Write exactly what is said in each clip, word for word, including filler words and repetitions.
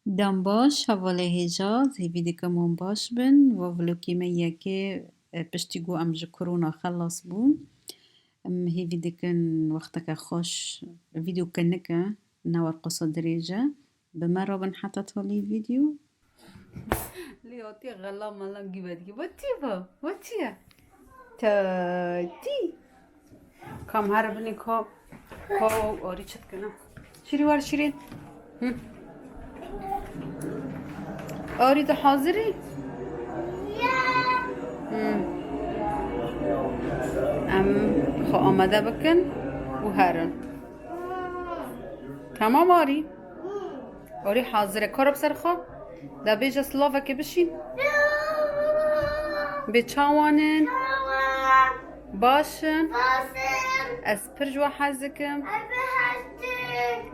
Dem baş, hevalê hêja, hêvî dikim hûn baş bin. Va vlogê me yekê, e, piştî ku em ji korona xelas bûn. Em hêvî dikin wexteke xweş, vîdeo kinike, ne werqasa dirêj e. Bi me re bin heta talî vîdeo. Lê hatî xela mela gî vedikî. Wetî va, wetî ye. Tatî. Kam here binê ka, ka û arî çi dikine? Şîrî wer şîrîn. Hı. Arî tu hazir î? Hı. Em xwe amade bikin û herin. Tamam arî. Orî hazir e. Kara bi ser xwe. Da bêje silavekê bişîn. Bê çawan in? Baş in. Ez pir ji we hez dikim.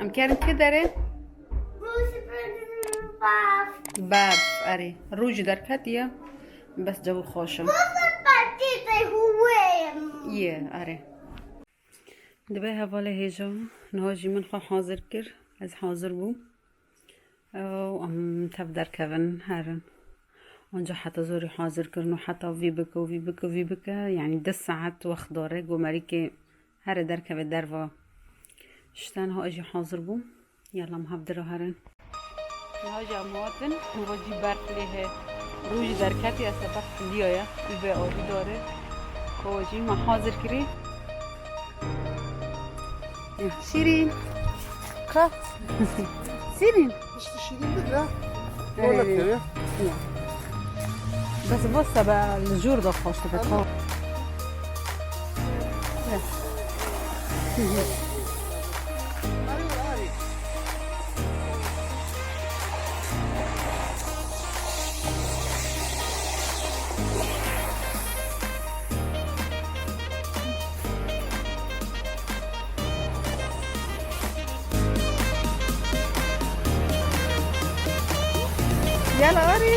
Em kerin kê derê? Berf, erê. Rû jî derketiye. Bes cewî xweş e. Yê, erê. Dibe hevalê hêja, niha jî min xwe hazir kir, ez hazir bûm. Ew, em tev derkevin, herin. Onca heta zorî hazir kirin û heta vî bike û vî bike û vî bike, yanî du saet wext dore, ku merîkê here derkeve derva. Ji te niha ez jî hazir bûm. Yala em hev dira herin. Niha jî em hatin, niha jî berf lê heye. Rû jî derketî, esa berf filiya ye. Û vê avî dare. Kova jî me hazir kirî. Ya, Şîrîn. Ka. Şîrîn. Piştî Şîrîn bigre. Erê. Bes vê sebe li jûr de xweş dibe. Tamam. Ka. Yala arî.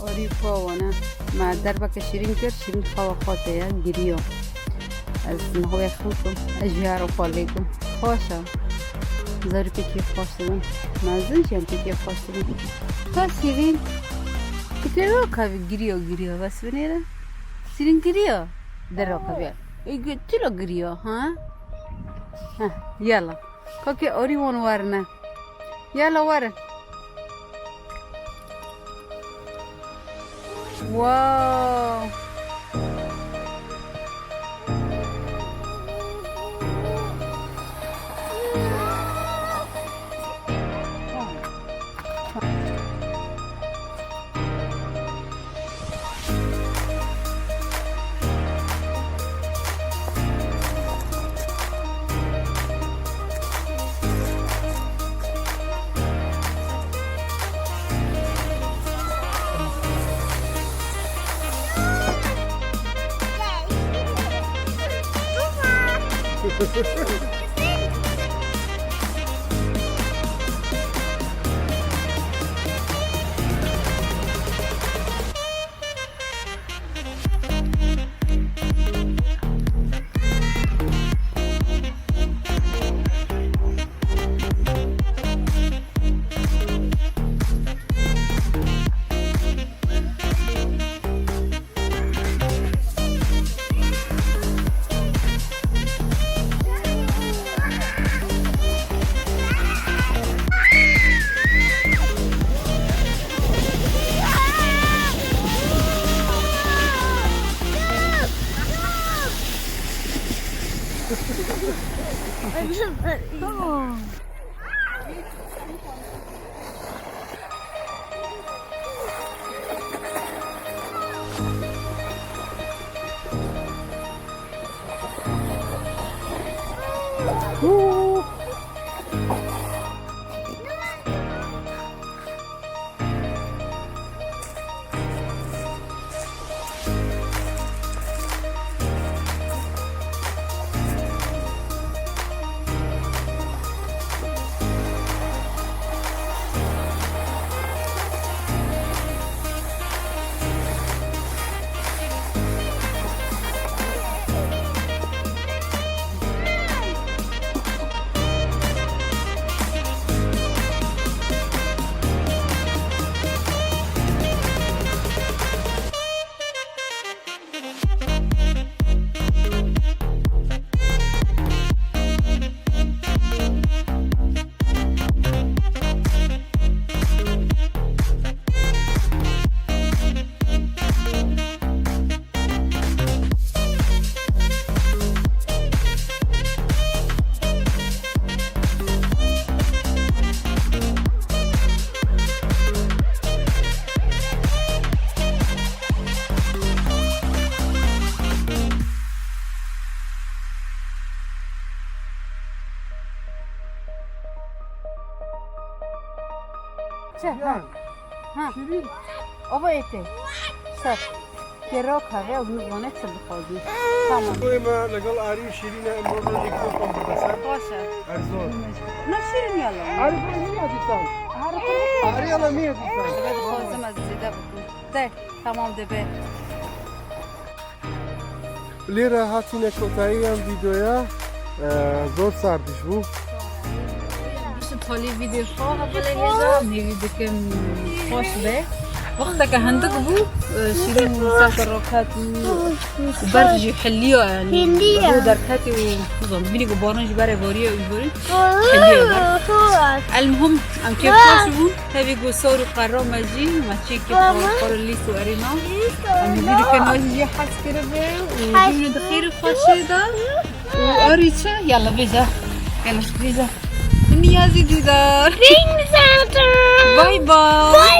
Orî xwe wane. Me derbeke şîrîn kir, şîrîn xewa xwe teye, giriyo. Ez niha wê xew kim, ez jiyara xwe lê kim. Xweş e. Zarî pê kêf xweş dibin. Mezin jî em pê kêf xweş dibin. Ka şîrîn. Tu kê weka giriyo, giriyo. Bes binêre. Şîrîn giriyo. Dera kaviya. E, tu lo giriyo, ha? Heh, yala. Kakê arî wan werine. Yala werin. Wow. Ha. Ha. Şîrîn. Ava ete. Ser. Kêra kahve û nizane çi dixwazî. Tamam. Ê me legal Arî û Şîrîn e, em rojek xwe bide ser. Baş e. Erzor. Na Şîrîn yala. Arî bira niye dîsan? Arî bira. Arî yala niye dîsan? Dixwazim ez zêde bikim. De, tamam de be. Lêre hatîne kotayiya vîdeoya, e, zor sardîş bû. Bişin talî vîdeo xwe hevalê hêja, em hêvî dikin xweş be. Wexteke hindik bû, e, Şîrîn ser xwe raket û berf jî hiliya, yanî Hiliya. Rû derketî û nizam, bînî ku baran jî berê bariye û borî hiliya berf. Elmuhim, em kêfxweş bûn. Tevî ku sor û qera me jî, me çîkî xwe, xwe lîst û erîna. Em hêvî dikin we jî jê hez kiribe û Hez. Bimînin di xêr û xweşê de. Û arî çi? Yalla bêje. Yalla bêje. Niyazî dîdar. Bing zaten. Bay bay. Bay